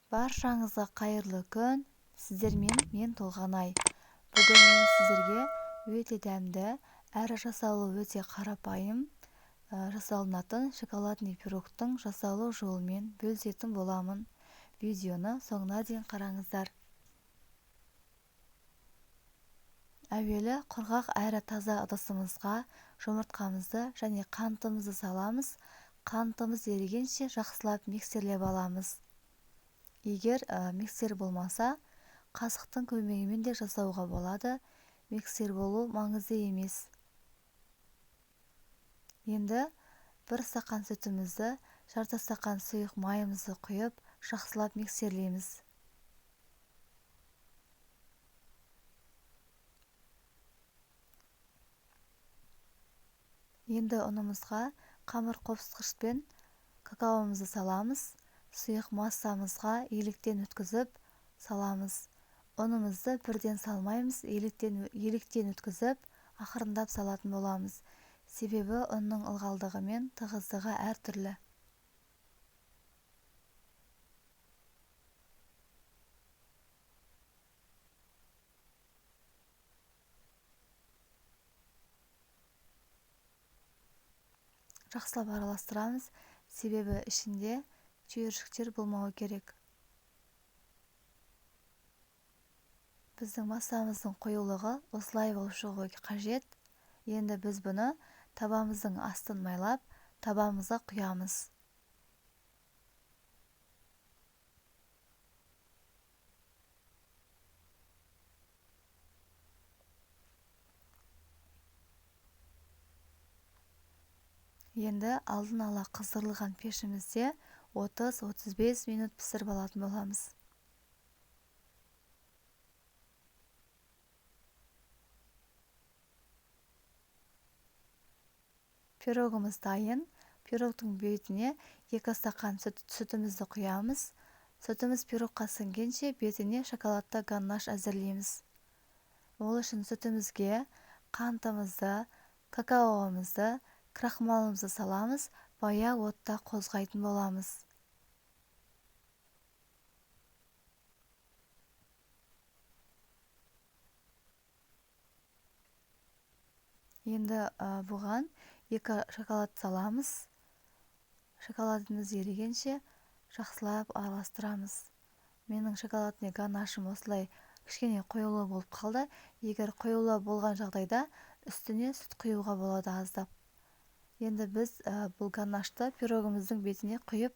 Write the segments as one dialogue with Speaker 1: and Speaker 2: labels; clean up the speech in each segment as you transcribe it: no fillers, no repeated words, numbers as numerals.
Speaker 1: Баршаңызға қайырлы күн. Сіздермен мен Толғанай. Бүгін мен сіздерге өте дәмді, әрі жасалуы өте қарапайым жасалынатын шоколадный пирогтың жасалу жолымен бөлісетін боламын. Видеоны соңына дейін қараңыздар. Әуелі құрғақ әрі таза ыдысымызға жұмыртқамызды және қантымызды саламыз. Қантымыз ерігенше жақсылап миксерлеп аламыз. Егер миксер болмаса, қасықтың көмегімен де жасауға болады. Миксер болу маңызды емес. Енді бір стақан сүтімізді, жарты стақан сұйық майымызды құйып, жақсылап миксерлейміз. Енді ұнымызға қамыр қопсытқышпен какаомызды саламыз. Сұйық массамызға електен өткізіп саламыз. Ұнымызды бірден салмаймыз, електен өткізіп, ақырындап салатын боламыз. Себебі ұнның ылғалдығы мен тығыздығы әртүрлі. Жақсылап араластырамыз, себебі ішінде түйіршіктер болмауы керек. Біздің массамыздың қоюлығы осылай болып шығуы қажет. Енді біз бұны табамыздың астын майлап, табамызға құямыз. Енді алдын ала қыздырылған пешімізде 30-35 минут пісіріп алатын боламыз. Пирогымыз дайын. Пирогтың бетіне 2 стақан сүтімізді құямыз. Сүтіміз пирогқа сіңгенше бетіне шоколадты ганаш әзірлейміз. Ол үшін сүтімізге қантымызды, какаомызды, крахмалымызды саламыз, баяу отта қозғайтын боламыз. Енді бұған 2 шоколад саламыз. Шоколадымыз ерігенше жақсылап араластырамыз. Менің шоколадный ганашым осылай кішкене қоюлау болып қалды. Егер қоюлау болған жағдайда үстіне сүт құюға болады аздап. Енді біз бұл ганашты пирогымыздың бетіне құйып,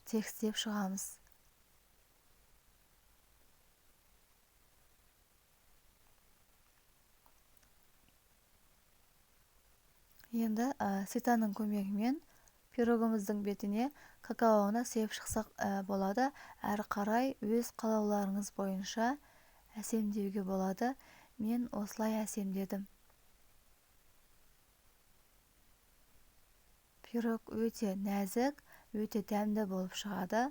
Speaker 1: тегістеп шығамыз. Енді ситаның көмегімен пирогымыздың бетіне какаоны сеуіп шықсақ болады. Әрі қарай өз қалауларыңыз бойынша әсемдеуге болады. Мен осылай әсемдедім. Пирог өте нәзік, өте дәмді болып шығады.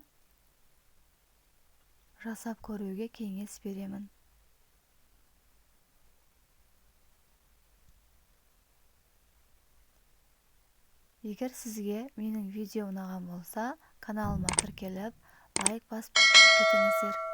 Speaker 1: Жасап көруге кеңес беремін. Егер сізге менің видеом ұнаған болса, каналыма тіркеліп, лайк басып кетіңіздер.